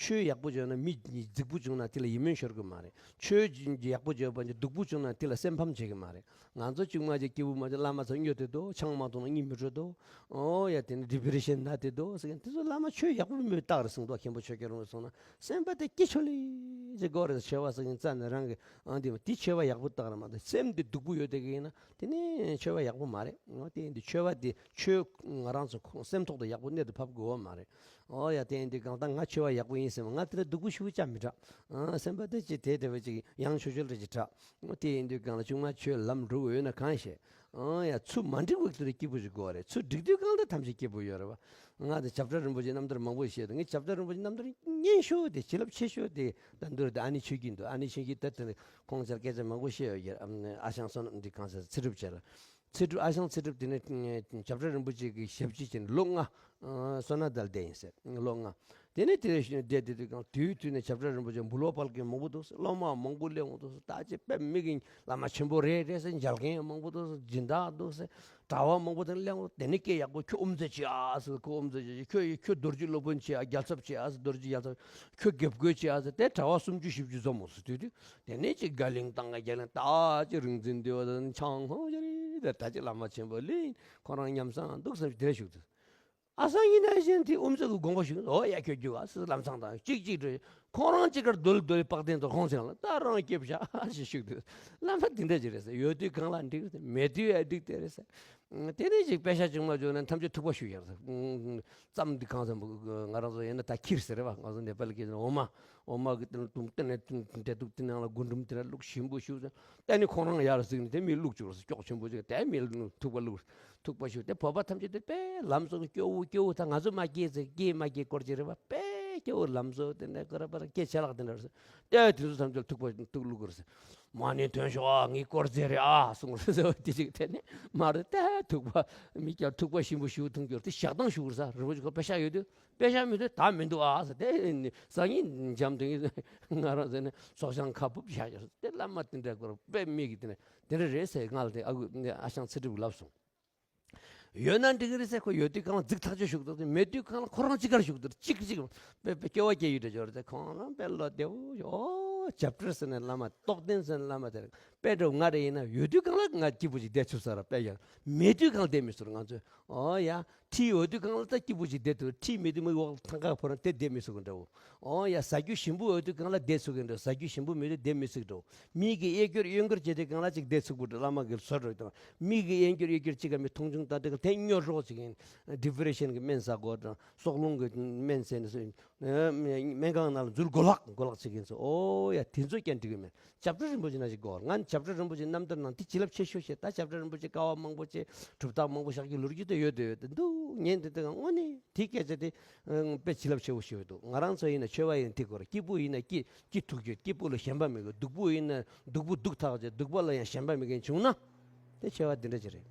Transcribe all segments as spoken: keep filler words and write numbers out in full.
ཆོས་ཡག་པོ་བརྗོད་ན་མི་རྫིག་པོ་བྱུང་ན་དེ་ལ་ཡིད་སྨོན་ཤོར་གི་མ་རེད། ཆོས་ཡག་པོ་བརྗོད་པ་ཅིག་སྡུག་པོ་བྱུང་ན་དེ་ལ་སེམས་ཕམ་བྱེད་གི་མ་རེད། ང་ཚོ་གཅིག་མ་གཅིག་སྐྱིད་པོ་མ་གཅིག་བླ་མ་ཚོ་སྨྱོ་དེ་འདུག་ཆང་མ་འཐུང་ན་གཉིད་མི་འགྲོ་འདུག་ཨོ་ཡ་དེ་ནི་ཌི་པི་རེ་ཤན་ན་དེ་འདུག་ཟེར་མཁན་དེ་ཚོ་བླ་མ་ཆོས་ཡག་པོ་མི་བཏགས་རེད་གསུངས་འདུག་མཁན་པོ་ཆོས་རྒྱལ་རིན་པོ་ཆེ་གསུངས་ན་སེམས་པ་དེ་སྐྱིད་ཆོ་ལི་ཅིག་དགོས་རེད། ཆེ་བ་ཟེར་མཁན་རྩ་ནས་རང་གི་ཨང་དེ་དེ་ཆེ་བ་ཡག་པོ་བཏགས་རེད་མ་གཏོགས་སེམས་དེ་སྡུག་པོ་ཡོད་དེ་གི་ཡིན་ན་དེ་ནི་ཆོས་པ་ཡག་པོ་མ་རེད། འོ་དེ་ཡིན་དུས་ཆོས་པ་དེ་ཆོས་ང་རང་ཚོ་ཁོང་སེམས་ཐོག་ཏུ་ཡག་པོ་གནད་དུ་ཕབ་དགོས་པ་མ་རེད། ཨོ་ཡ་དེ་ཡིན་དུས་གང་ལྟར་ང་ཆོས་པ་ཡག་པོ་ཡིན་སེམས་ང་དེ་འདྲ་སྡུག་པོ་ཞུ་ཅག་མི་དྲག་ཨ་སེམས་པ་དེ་ཅི་དེ་དེ་བས་ཅིག་ཡང་ཆོས་ཆོས་རེ་ཅིག་དྲག་ཨོ་དེ་ཡིན་དུས་གང་ལ་ཆུང་མ་ཆོས་ལམ་འགྲོ་འོས་ན་གང་ཤེས། ཨོ་ཡ་ཚུར་མ་འགྲིག་པའི་དེ་རེ་སྐྱིད་པོ་ཞིག་དགོས་པ་རེད། ཚུར་འགྲིག་དུས་གང་ལྟར་ཐམས་ཅད་སྐྱིད་པོ་ཡོད་རེད་བ། ང་དེ་བྱབས་ཁྲ་རིན་པོ་ཆེ་རྣམ་ཐར་མང་པོ་བཤད་དུས་ངས་བྱབས་ཁྲ་རིན་པོ་ཆེ་རྣམ་ཐར་སྙན་ཤོས་དེ་བྱིན་རླབས་ཆེ་ཤོས་དེ་ད་འདིར་དེ་ཨ་ནེ་ཆོས་སྐྱིད་འདུག་ཨ་ནེ་ཆོས་སྐྱིད་ད་དེ་ཁོང་ཚོར་སྐད་ཆ་མང་པོ་བཤད་ཡོད་ཀྱི་ཨ་ཞང་བསོད་ནམས་འདི་གང་ཟེར་ཚེ་སྒྲུབ་བྱས་ལ། ཚེ་སྒྲུབ་ཨ་ཞང་ཚེ་སྒྲུབ་དེ་ནས་བྱབས་ཁྲ་རིན་པོ་ཆེ་གི་ཞབས་ཕྱི་བྱས་ནས་ལོ་ལྔ་བསོད་ནམས་དང་བསྡད་ཡིན་ཟེར། ལོ་ལྔ་དེ་ནས་དེ་བསྡད་དེ་དུས་གང་དུས་དུས་ནས་བྱབས་ཁྲ་རིན་པོ་ཆེ་འབུལ་བ་ཕུལ་མཁན་མང་པོ་འདུག་ཟེར། སློབ་མ་མང་པོ་སླེབས་འོང་འདུག་ཟེར། ད་ཅི་དཔེ་མི་གི་བླ་མ་ཆེན་པོ་རེད་རེད་ཟེར་མཇལ་མཁན་ཡང་མང་པོ་འདུག་ཟེར། སྦྱིན་བདག་འདུག་ཟེར། གྲྭ་བ་མང་པོ་དེ་སླེབས་འོང་། དེ་ནས་སྐད་ཡག་པོ་ཁྱོད་དབུ་མཛད་བྱེད་ཨ་ཟེར། ཁོ་དབུ་མཛད་བྱེད། ཁྱོད་ཁྱོད་རྡོ་རྗེ་སློབ་དཔོན་བྱེད་ཨ། རྒྱལ་ཚབ་བྱེད་ཨ་ཟེར། རྡོ་རྗེ་རྒྱལ་ཚབ། ཁྱོད་དགེ་བསྐོས་བྱེད་ཨ་ཟེར། དེ་གྲྭ་བ་སུམ་ཅུ་བཞི་བཅུ་འཛོམས་འོང་ཟེར་དུས་དུས། དེ་ནས་ཅིག་རྒྱ་གླིང་བཏང་ག་རྒྱ་གླིང་ད་ཅིག་རིག་འཛིན་འདུས་པ་དང་ཆང་ཧོང་ཞེ་རེད། ད་ཅིག་བླ་མ་ཆེན་པོ་ལིན་ཁོ་རང་ཉམས་སང་འདུག་བསམ་ཞིག་དེ་ཞུགས་ཏེ། ཨ་སང་ཉིན་ནས་གཞན་དེ་དབུ་མཛད་ཀྱི་དགོངས་པ་ཞུ། ཨོ་ཡ་ཁྱོད་རྒྱུགས་ཨ་སི་ལམ་སང་དང་གཅིག་གཅིག་འགྲོ། ཁོང་རང་གཅིག་གར་རྡོལ་རྡོལ་པག་སྟེང་དུ་ཁོང་ཚང་ལ་ད་རང་སྐྱེ་བཞག་ཞེས་ཞུགས་དུས་བླ་མ་དེ་འདྲ་ཅིག་རེད་ཟེར། ཡོད་དུས་གང་ལ་འགྲིག་རེད་ཟེར། མེད་དུས་ཡ་འགྲིག་དེ་རེད་ཟེར། དེ་ནས་ཅིག་དཔེ་ཤ་ཅུང་མ་བྱུང་ན་ཐམས་ཅད་ཐུག་པ་ཞུ་ཡག་ཟེར། ཙམ་འདི་གང་ཟེར་ང་རང་ཚོ་ཡིན་ན་ད་ཁྱིར་ཟེར་རེད་བ། ང་ཚོ་ནེ་པ་ལི་སྐད་ནས་འོ་མ། འོ་མ་གི་སྟེང་ལ་དུང་སྟེང་ནས་འབྲས་ཐུག་དེ་ནང་ལ་རྒུན་འབྲུམ་དེ་འདྲ་བླུགས་ཞིམ་པོ་ཞུ་ཟེར། ད་ནི་ཁོང་རང་ཡར་གཟིགས་ནས་དེ་མི་བླུགས་བཅུག་ཟེར། སྐྱོགས་ཆེན་པོ་ཅིག་དེ་མི་ཐུག་པ་བླུགས། ཐུག་པ་ཞུ་དེ་བོད་པ་ཐམས་ཅད་དེ་དཔེ་ལམ་སང་སྐྱོ་བོ་སྐྱོ་བོ། ད་ང་ཚོ་མ་སྐྱེས་ཚེ་སྐྱེས་མ་སྐྱེས་སྐོར་ཅིག་རེད་བ། དཔེ་སྐྱོ་བོ་ལམ་སང་དེ་འདྲ་སྐོར་པར་སྐྱེས་ཆ་ལག་དེ་འདྲ་རེད་ཟེར། དེ་དེ་ཚོ་ཐམས་ཅད་ཐུག་པ་ཐུག་བླུགས་དགོས་རེད་ཟེར། མ་ཎི་ཐོན་ཤོག་ཨ། ངའི་དཀོར་རྫས་རེད་ཨ་གསུངས་རེད་ཟེར་བ། དེ་ཅིག་དེ་ནི་མ་རེད་དེ། ཐུག་པ་མི་སྐྱ་ཐུག་པ་ཞིམ་པོ་ཞིག་འཐུང་རྒྱུར་དེ་ཞག་དང་ཞུ་དགོས་རེད་ཟེར། རི་བོ་ཅིག་ག་དཔེ་ཤ་ཡོད་དུས་དཔེ་ཤ་མི་འདུག་ད་མི་འདུག་ཨ་ཟེར། དེ་ནི་སང་ཉིན་འཇམ་དེ་ང་རང་ཟེར་ནས་སྲོག་ཤིང་ཁ་ཕུབ་བཞག་ཡོད་ཟེར། དེ་བླ་མ་དེ་འདྲ་སྐོར་དཔེ་མི་གི་དེ་ནས་དེ་འདྲ་རེད་ཟེར། ང་ལ་དེ་ཨ་ཁུ་ཨ་ཞང་ཚེ་སྒྲུབ་ལབ་སོང་། ཡོད་ན་འགྲིག་གི་རེད་ཟེར། ཁོ་ཡོད་དུས་གང་ལ་རྫིག་ཐག་ཆོད་བཞུགས་འདུག་མེད་དུས་གང་ལ་ཁོ་རང་གཅིག་གར་བཞུགས་འདུག་གཅིག་གཅིག་དཔེ་དཔེ་སྐྱོ་བ་སྐྱེ་ཡུལ་འདྲ་ཅིག་རེད་ཟེར། ཁོང་རང་དཔེ་བློ་བདེ་བོ། ཨོ་བྱབས་ཁྲ་ཟེར་ནས་བླ་མ། རྟོགས་ལྡན་ཟེར་ནས་བླ་མ། དེར་དཔེ་འདྲ་བོ་ང་རེ་ཡིན་ན་ཡོད་དུས་གང་ལ་ང་སྐྱིད་པོ་ཅིག་བསྡད་ཚུགས་ས་ར། དཔེ་ཡང་མེད་དུས་གང་ལ་བསྡད་མི་ཚུགས་ར་ང་ཚོས། ཨོ་ཡ། ཁྲི་ཡོད་དུས་གང་ལ་ད་སྐྱིད་པོ་ཅིག་བསྡད་ཐུབ། ཁྲི་མེད་དུས་མི་འོག་ཐང་ཀ་ཕོ་རང་དེ་བསྡད་མི་ཚུགས་གི་འདྲ་བོ། ཨོ་ཡ། ཟ་རྒྱུ་ཞིམ་པོ་ཡོད་དུས་གང་ལ་བསྡད་ཚུགས་གི་འདྲ་བོ། ཟ་རྒྱུ་ཞིམ་པོ་མེད་དུས་བསྡད་མི་ཚུགས་འདྲ་བོ། མི་གིས་གཡས་སྐྱོར་གཡོན་སྐྱོར་བྱེད་དུས་གང་ལ་ཅིག་བསྡད་ཚུགས་པོ་འདྲ། བླ་མ་གིས་བཟོ་འགྲོ་དང་། མི་གིས་གཡས་སྐྱོར་གཡས་སྐྱོར་ཅིག་ག་མི་མཐོང་ཆུང་ལྟ་དུས་དེ་སྨྱོ་རོགས་ཅིག་ཡིན། ཌི་པི་རེ་ཤན་གི་སྨན་ཟ་དགོས་དང་། སྲོག་རླུང་གི་སྨན་ཟས་ནས་སུ་སྨན་ཁང་ནང་ལ་འཛུལ་དགོས་ལགས་དགོས་ལགས་ཅིག་ཡིན་ཚོ། ཨོ་ཡ། དེ་ཚོ་ཀྱང་འགྲིག་གི་མེད། བྱབས་ཁྲ་རིན་པོ་ཆེ་ནང་བཞིན་དགོས། ང་ནི་བྱབས་ཁྲ་རིན་པོ་ཆེ་རྣམ་ཐར་ནང་དེ་བྱིན་རླབས་ཆེ་ཤོས་ཤེས། ད་བྱབས་ཁྲ་རིན་པོ་ཆེ་དཀའ་བ་མང་པོ་བྱས་གྲུབ་རྟགས་མང་པོ་བཞག་རྒྱུ་ལོ་རྒྱུས་དེ་ཡོད་དེ་ཡོད་དེ་འདུག་ཉན་དེ་དེ་དངོས་གནས་དེ་སྐད་ཆ་དེ་དཔེ་བྱིན་རླབས་ཆེ་བོ་ཞིག་འདུག་ང་རང་ཚོ་ཡིན་ན་ཆོས་པ་ཡིན་དེ་སྐོར་སྐྱིད་པོ་ཡིན་ན་སྐྱིད་སྐྱིད་ཐུག་རྒྱུ། སྐྱིད་པོ་ལ་ཞེན་པ་མེད་དགོས། སྡུག་པོ་ཡིན་ན་སྡུག་པོ་སྡུག་ཐག་བཅད། སྡུག་པ་ལ་ཡང་ཞེན་པ་མེད་མཁན་བྱུང་ན་དེ་ཆོས་པ་དེ་འདྲ་ཅིག་རེད།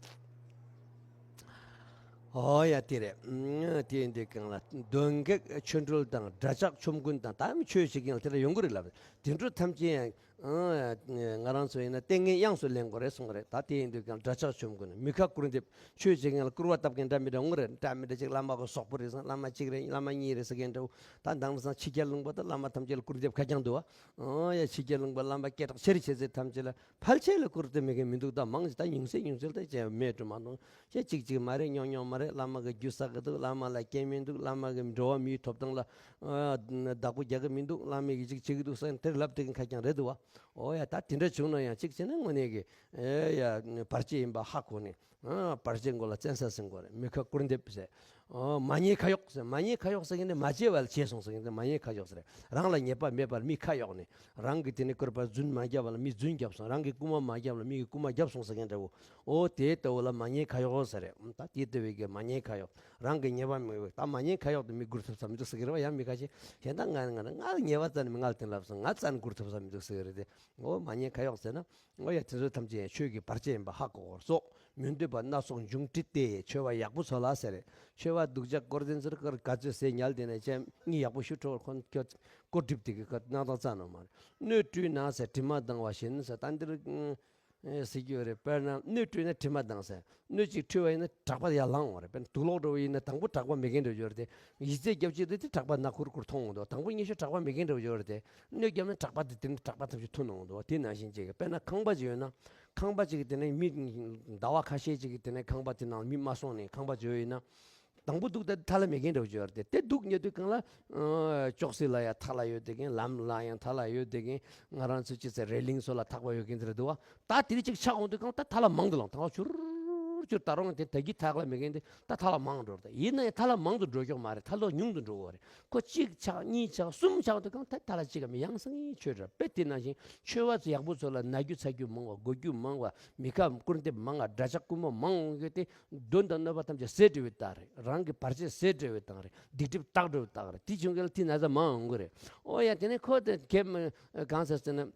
ཨོ་ཡ་དེ་རེད། དེ་ཡིན་དུས་གང་ལ་གདོན་བགེགས་ཆོ་འཕྲུལ་དང་། དགྲ་ཇག་ཆོམ་རྐུན་དང་། ད་མི་ཆོས་བྱེད་མཁན་ལ་དེ་འདྲ་ཡོང་གི་རེད་ལབ། དེ་འཕྲོ་ཐམས་ཅད་ཡང་ང་རང་ཚོ་ཡིན་ན་ལྟས་ངན་དབྱངས་སུ་ལེན་དགོས་རེད་གསུངས་པ་རེད། ད་དེ་ཡིན་དུས་ཀྱང་དགྲ་ཇག་ཆོམ་རྐུན། མི་ཁ་སྐུར་འདེབས། ཆོས་བྱེད་མཁན་ལ་སྐུར་བ་བཏབ་མཁན་འདྲ་མི་འདྲ་འོང་གི་རེད། འདྲ་མི་འདྲ་ཅིག་བླ་མ་གི་སོག་པོ་རེད་ཟེར། བླ་མ་གཅིག་རེད། བླ་མ་གཉིས་རེད་ཟེར་མཁན་འདྲ་བོ། ད་དེང་སང་ཕྱི་རྒྱལ་ལུང་པ་དང་བླ་མ་ཐམས་ཅད་ལ་སྐུར་འདེབས་ཁ་རྐྱང་འདུག་བ། ཨོ་ཡ། ཕྱི་རྒྱལ་ལུང་པ་བླ་མ་སྐད་གྲགས་ཆེ་རེ་ཆེ་ཚེ་ཐམས་ཅད་ལ་ཕལ་ཆེར་ལ་སྐུར་འདེབས་མེད་མཁན་མི་འདུག་ད་མང་ཆེ་ད་ཉུང་ཤས་ཉུང་ཤས་ལ་ད་ཅི་མེད་འགྲོ་མ་གཏོགས་ཅི་གཅིག་གཅིག་མ་རེད། ཉོག་ཉོག་མ་རེད། བླ་མ་གི་རྒྱུ་བསགས་གི་འདུག་བླ་མ་ལ་སྐྱོན་མི་འདུག་བླ་མ་གི་འགྲོ་བ་མིའི་ཐོབ་ཐང་ལ་བདག་པོ་རྒྱག་གི་མི་འདུག་བླ་མས་གི་ཅིག་བྱེད་ཀྱི་འདུག་ཟེར་དེར་ལབ་དེ་གི་ཁ་རྐྱང་རེད་འདུག་བ། ཨོ་ཡ། ད་དེ་འདྲ་བྱུང་ན་ཡང་གཅིག་བྱས་ན་དངོས་གནས་ཀྱི་ཨེ་ཡ་བར་ཆད་ཡིན་པ་ཧ་གོ་ནས། ཨ་བར་ཆད་མགོ་ལ་བཙན་ས་ཟིན་དགོས་རེད། མི་ཁ་སྐུར་འདེབས་ཟེར། ཨོ་མ་ཉེས་ཁ་གཡོག་ཟེར། མ་ཉེས་ཁ་གཡོག་ཟེར་མཁན་དེ་མ་བྱས་པ་ལ་བྱས་སོང་ཟེར་མཁན་དེ་མ་ཉེས་ཁ་གཡོག་ཟེར། རང་ལ་ཉེས་པ་མེད་པར་མི་ཁ་གཡོག་ནས། རང་གི་དེ་ནས་སྐུར་པ་རྫུན་མ་བརྒྱབ་པ་ལ་མི་རྫུན་བརྒྱབ་སོང་། རང་གི་རྐུ་མ་མ་བརྒྱབ་ལ་མི་གི་རྐུ་མ་བརྒྱབ་སོང་ཟེར་མཁན་འདྲ་བོ། ཨོ་དེ་ལྟ་བུ་ལ་མ་ཉེས་ཁ་གཡོག་ཟེར་རེད། ད་དེ་ལྟ་བུའི་གི་མ་ཉེས་ཁ་གཡོག་རང་གི་ཉེས་པ་མེད་པ། ད་མ་ཉེས་ཁ་གཡོག་དེ་མི་སྒུར་ཐུབ་ས་མི་འདུག་ཟེར་གི་རེད་བ། ཡང་མི་ཁ་ཤས་གཞན་དག་ང་ང་ང་ལ་ཉེས་པ་རྩ་ནས་མི་ང་ལ་དེ་ལབ་སོང་། ང་རྩ་ནས་སྒུར་ཐུབ་ས་མི་འདུག་ཟེར་གི་རེད་དེ། ཨོ་མ་ཉེས་ཁ་གཡོག་ཟེར་ན། ཨོ་ཡ། དེ་ཚོ་ཐམས་ཅད་ཡང་ཆོས་ཀྱི་བར་ཆད་ཡིན་པ་ཧ་གོ་བར་སོགས་མི་འདོད་པ་སྣ་ཚོགས་འབྱུང་བྲིད་དེ། ཆོས་པ་ཡག་པོ་ཚོ་ལ་ཟེར་རེད། ཆོས་པ་སྡུག་ཅག་དཀོར་ལྡན་ཚོར་དཀར་ག་ཚོད་ཟས་ཉལ་དེ་ནས་ཅན་གཉིད་ཡག་པོ་ཞུ་འཕྲོ་བར་ཁོ་ཁྱོད་དཀོར་སྒྲིབ་དེ་གི་ཁ་སྣང་དང་རྩ་ནོ་མ་རེད། སྣོད་བཀྲུས་ན་ཟེར་དྲི་མ་ལྡང་བ་བཞིན་ཟེར། ད་འདིར། ཨེ་ཟེར་གྱི་ཡོད་རེད། དཔེར་ན་སྣོད་བཀྲུས་ན་དྲི་མ་ལྡང་ཟེར། སྣོད་ཅིག་བཀྲུས་པ་ཡིན་ན་གྲགས་པ་ཡར་ལངས་འོང་རེད། དཔེར་ན་དུག་ལོག་འདྲ་བོ་ཡིན་ན་དང་པོ་གྲགས་པ་མེད་མཁན་འདྲ་བོ་ཡོད་རེད་དེ། ཡིད་ཚད་བརྒྱབ་ཅིག་དེ་དེ་གྲགས་པ་སྣ་ཁུར་ཁུར་མཐོང་འོང་དོ། དང་པོ་ཉི་ཤུ་གྲགས་པ་མེད་མཁན་འདྲ་བོ་ཡོད་རེད་དེ། སྣོད་བརྒྱབ་ན་གྲགས་པ་དེ་དེ་ནི་གྲགས་པ་ཐམས་ཅད་ཐོན་འོང་དོ། དེ་ནང་བཞིན་ཅིག་དཔེར་ན་ཁང་པ་ཅིག་ཡོད་ན། ཁང་པ་ཅིག་གི་དེ་ནས་མི་ཟླ་བ་ཁ་ཤས་ཅིག་གི་དེ་ནས་ཁང་པ་དེ་ནང་མི་མ་སོང་ནས་ཁང་པ་ཅིག་ཡོད་ཡིན་ན། དང་པོ་དུག་ད་ཐ་ལ་མེད་མཁན་འདྲ་བོ་ཅིག་ཡོད་རེད་དེ། དེ་དུག་ཉལ་དུས་གང་ལ། ཨ་ཅོག་ཙེ་ལ་ཡང་ཐ་ལ་ཡོད་བསྡད་མཁན། ལམ་ལ་ཡང་ཐ་ལ་ཡོད་བསྡད་མཁན། ང་རང་ཚོ་ཅི་ཟེར་རེ་ལིང་སོགས་ལ་ཐག་པ་ཡོད་མཁན་དེ་རེད་འདུག་བ། ད་དེ་རིང་ཅིག་ཆག་འོང་དུས་གང་ད་ཐ་ལ་མང་དུ་ལངས། ཐ་ལ་ཆུར་ཆུར་ད་རུང་དེ་ད་གི་ཐག་ལ་མེད་མཁན་དེ་ད་ཐ་ལ་མང་འགྲོ་རེད། ཡིན་ན་ཡང་ཐ་ལ་མང་དུ་འགྲོ་ཤོག་མ་རེད། ཐ་ལ་ཉུང་དུ་འགྲོ་གི་རེད། ཁོ་གཅིག་ཆག་གཉིས་ཆག་གསུམ་ཆག་དུས་གང་ད་ཐ་ལ་གཅིག་གམ་ཡང་སང་ཆོས་རེད། དཔེ་དེ་ནང་བཞིན་ཆོས་པ་ཚོ་ཡག་པོ་ཚོ་ལ་ན་རྒྱུ་ཚ་རྒྱུ་མང་བ། གོ་རྒྱུ་མང་བ། མི་ཁ་སྐུར་འདེབས་མང་བ། འདྲ་ཆགས་སྐུར་མོ་མང་བ་དེ། གདོན་དང་གནོད་པ་ཐམས་ཅད་ཟད་འགྲོ་བའི་རྟགས་རེད། རང་གི་བར་ཆད་ཟད་འགྲོ་བའི་རྟགས་རེད། སྡིག་སྒྲིབ་དག་འགྲོ་བའི་རྟགས་རེད། དེ་བྱུང་གལ་དེ་ན་ཚ་མང་འོང་གི་རེད། ཨོ་ཡ་དེ་ནས་ཁོ་དེ་གས་མ་གང་ཟེར་ཟེར་ན།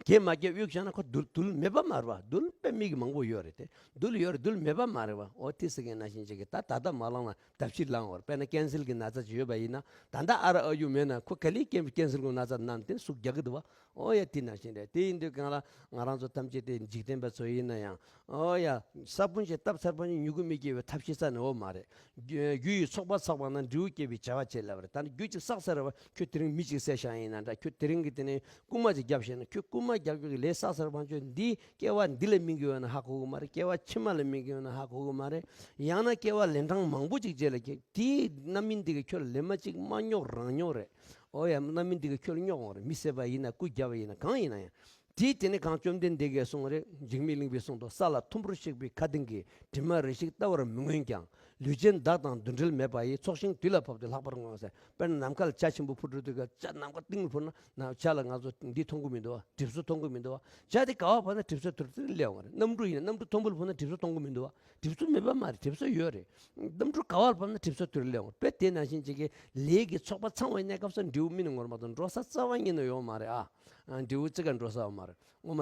གས་མ་རྒྱབ་གཡུག་བཞག་ན་ཁོ་རྡུལ་རྡུལ་མེད་པ་མ་རེད་བ། རྡུལ་དཔེ་མི་གི་མང་པོ་ཡོད་རེད་དེ། རྡུལ་ཡོད་རེད། རྡུལ་མེད་པ་མ་རེད་བ། ཨོ་དེ་ཟེར་མཁན་ནང་བཞིན་ཅིག་གི་ད་ད་ལྟ་མ་ལངས་ན་ད་ཕྱིར་ལངས་བར། དཔེར་ན་ཀན་སིལ་གི་ན་ཚ་ཅིག་ཡོད་པ་ཡིན་ན། ད་ལྟ་ཨ་ར་ཨ་ཡུ་མེད་ན་ཁོ་ག་ལེ་ཀན་ཀན་སིལ་གི་ན་ཚ་ན་དེ་ཟུག་རྒྱག་གི་འདུག་བ། ཨོ་ཡ་དེ་ནང་བཞིན་རེད། དེ་ཡིན་དུས་གང་ལ་ང་རང་ཚོ་ཐམས་ཅད་དེ་འཇིག་རྟེན་པ་ཚོ་ཡིན་ན་ཡང་། ཨོ་ཡ་ས་བོན་ཞིག་བཏབ་ཚར་བ་ནི་མྱུ་གུ་མི་སྐྱེ་བའི་ཐབས་ཤེས་ས་ནས་འོ་མ་རེད། རྒྱུ་རྒྱུ་ཡི་ཚོགས་པ་བསགས་པ་ན་འབྲས་བུ་སྐྱེད་པའི་བྱ་བ་བྱེད་ལབ་རེད། ད་ནི་རྒྱུ་ཅིག་བསགས་ཚར་བ། ཁྱོད་དེ་རིང་མི་ཅིག་བསད་བཞག་ཡིན་ན་འདྲ། ཁྱོད་དེ་རིང་གི་དེ་ནས་རྐུན་མ་ཅིག་བརྒྱབ་བཞག་ན། ཁྱོད་རྐུན་མ་རྒྱག་རྒྱུ་གི་ལས་བསགས་ཚར་བ་ཁྱོད་འདི་སྐྱེ་བ་འདི་ལ་སྨིན་གྱི་ཡོད་ན་ཧ་གོ་གི་མ་རེད། སྐྱེ་བ་ཕྱི་མ་ལ་སྨིན་གྱི་ཡོད་ན་ཧ་གོ་གི་མ་རེད། ཡང་ན་སྐྱེ་བ་ལན་གྲངས་མང་པོ་ཅིག་རྗེས་ལ་སྐྱེ། དེའི་རྣམ་སྨིན་འདི་གི་ཁྱོད་ལ་ལེན་མ་ཅིག་མ་རྙོག་རང་རྙོག་རེད། ཨོ་ཡ་རྣམ་སྨིན་འདི་གི་ཁྱོད་ལ་རྙོག་འོང་རེད། མི་བསད་པ་ཡིན་ན། རྐུ་རྒྱབ་པ་ཡིན་ན། གང་ཡིན་ན་ཡང་། དེའི་དེ་ནི་གང་བཅོམ་ལྡན་འདས་ཀྱིས་གསུངས་རེད། འཇིགས་མེད་གླིང་པས་གསུངས་འདུག། ས་ལ་མཐོན་པོར་གཤེགས་པའི་ཁ་གདེངས་ཀྱིས། དྲི་མ་རེ་ཞིག་བལྟ་བར་མི་མངོན་ཀྱང་། ལུས་ཅན་བདག་དང་འདུ་འབྲལ་མེད་པ་ཡིས། ཚོགས་ཞིང་དུས་ལ་བབ་སྟེ་ལྷག་པར་མངོན་ཟེར། དཔེར་ན་ནམ་མཁའ་ལ་བྱ་ཆེན་པོ་འཕུར་འགྲོ་དུས་ཀ་བྱ་ནམ་མཁའ་སྟེང་ལ་འཕུར་ན་ན་བྱ་ལ་ང་ཚོ་འདི་མཐོང་གི་མི་འདུག་བ། གྲིབ་སོ་མཐོང་གི་མི་འདུག་བ། བྱ་དེ་ག་བ་བབས་ན་གྲིབ་སོ་དེ་རུ་དེ་རུ་སླེབས་འོང་བ་རེད། གནམ་གྲུ་ཡིན་ན་གནམ་གྲུ་མཐོན་པོ་ལ་འཕུར་ན་གྲིབ་སོ་མཐོང་གི་མི་འདུག་བ། གྲིབ་སོ་མེད་པ་མ་རེད། གྲིབ་སོ་ཡོད་རེད། གནམ་གྲུ་ག་བ་ལ་བབས་ན་གྲིབ་སོ་དེ་རུ་སླེབས་འོང་། དཔེ་དེ་ནང་བཞིན་ཅིག་གི་ལས་ཀྱི་ཚོགས་པ་ཚང་བའི་གནས་སྐབས་སུ་འབྲས་བུ་སྨིན་ནི་ངོ་མ་དང་འགྲོ་ས་རྩ་བ་ཉིད་ནས་ཡོད་མ་རེད་ཨ། ཨ་འབྲས་བུ་ཅི་ག་འགྲོ་ས་ཡོད་མ་རེད། ངོ་མ་